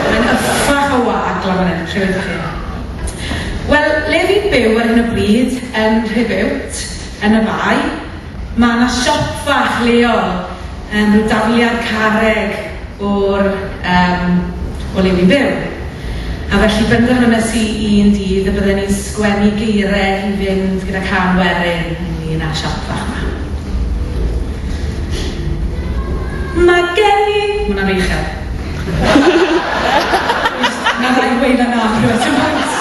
Mae'n yffach o wag lan fan hyn, lle ydych chi? Wel, le fi'n byw ar hyn o bryd, yn Rhibiwt, yn y Bae, mae yna siop fach leol, yn rhyw dafliad carreg o'r, um, o le fi'n byw. A felly benderfynes i un dydd y bydden ni'n sgwennu geiriau i fynd gyda cân werin ynglyn â'r siop fach 'ma. Mae gen i... Ma' hwnna'n rhy uchel. Na ddau weud na rhywbeth ti'n pwynt.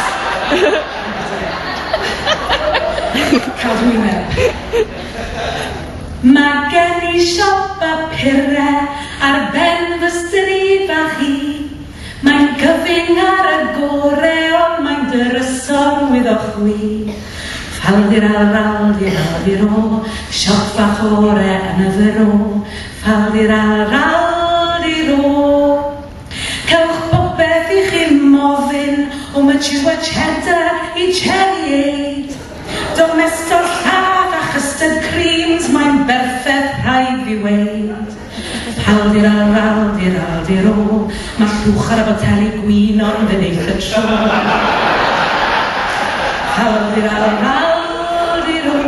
Cael dy wyneb. Mae gen i siop bapure ar ben fy stryd fach i. Mae'n gyfyng ar y gore ond mae'n drysor wyddoch chwi. Ffaldiralraldiraldirô, siop fach ore yn y fro. Ffaldiralraldirô. Cewch bopeth i chi mofyn, o mature cheddar i cherry aid. Domestos lladd a chustard creams, mae'n berffeth rhaid fi weud. Rhaldiralraldiraldirô, mae llwch ar y boteli gwin ond fe wneith y tro. Rhaldiralraldirô.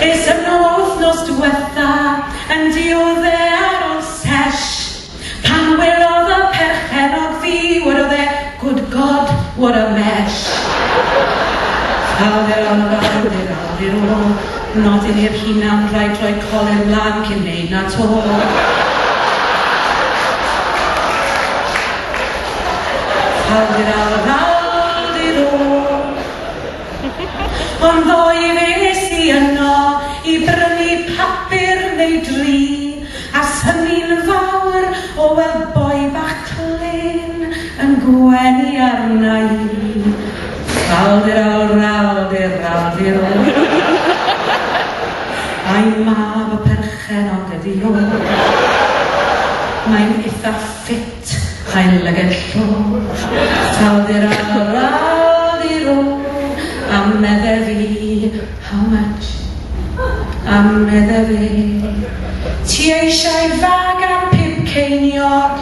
Es yno wythnos diwetha yn diodde ar ôl sesh. Pan welodd y perchennog fi, wedodd e, Good God, what a mess. Rhaldiralraldiraldirô, nodyn i'r hunan, rhaid rhoi colur mlan cyn neud 'na 'to. Rhaldiralraldirô. Ond ddoe fe es i yno i brynu papur neu dri, a synnu'n fawr o weld boi bach clên yn gwenu arna i. Raldiralraldiraldirô. Ai mab y perchennog ydi o? Mae'n itha ffit a'i lyged llo. Raldiralraldirô. A medde fi, how much? A medde fe, ti eisiau fag am 5 ceiniog?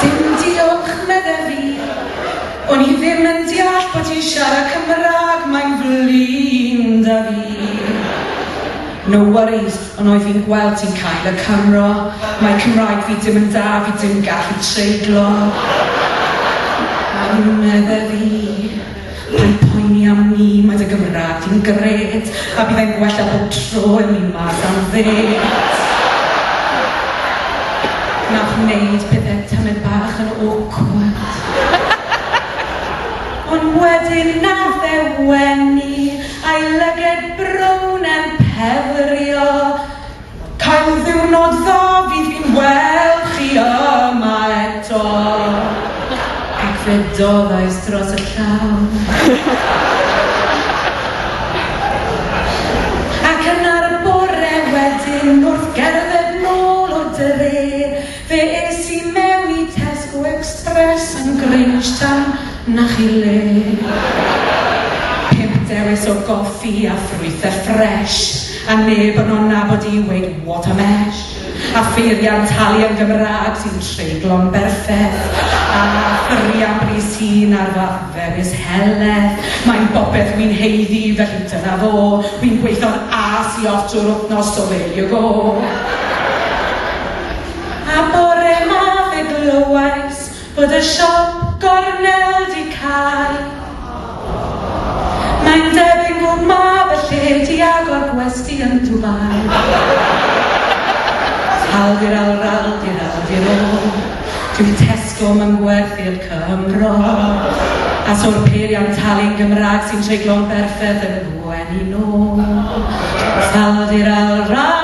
Dim diolch, medde fi. O'n i ddim yn deall bod ti'n siarad Cymraeg, mae'n flin 'da fi. No worries, ond oedd fi'n gweld ti'n cael y Cymro. Mae Cymraeg fi dim yn da, fi dim gallu treiglo. A medde fi, paid poeni am 'ny, mae dy Gymraeg di'n grêt, a bydd e'n gwella bob tro ewn ni mas am ddêt. Nath wneud pethe tamed bach yn awkward. Ond wedyn nath e wenu, a'i lyged brown e'n pefrio. Cael ddiwrnod dda, fydd fi'n weld chi yma eto. Ac fe doddais dros y llaw. Ac yna'r bore wedyn wrth gerdded nôl o'r dre, fe es i mewn i Tesco Express yn Grangetown, 'na chi le. 5 dewis o goffi a ffrwythau ffresh, a neb yno'n nabod i weud what a mesh. A pheiriant talu yn Gymraeg sy'n treiglo'n berffeth, a thyrian brys hun ar fath ddewis heledd. Mae'n bopeth wi'n haeddu, felly dyna fo, wi'n gweithio'n as i off trwy'r wythnos, so there you go. A bore 'ma fe glywais bod y siop gornel 'di cau. Mae'n debyg bod mab y lle 'di agor gwesty yn Dubai. Raldiralraldiraldirô, dyw Tesco 'm yn gwerthu'r Cymro. A so'r peiriant talu'n Gymraeg sy'n treiglo'n berffeth yn gwenu nôl. Raldiralral.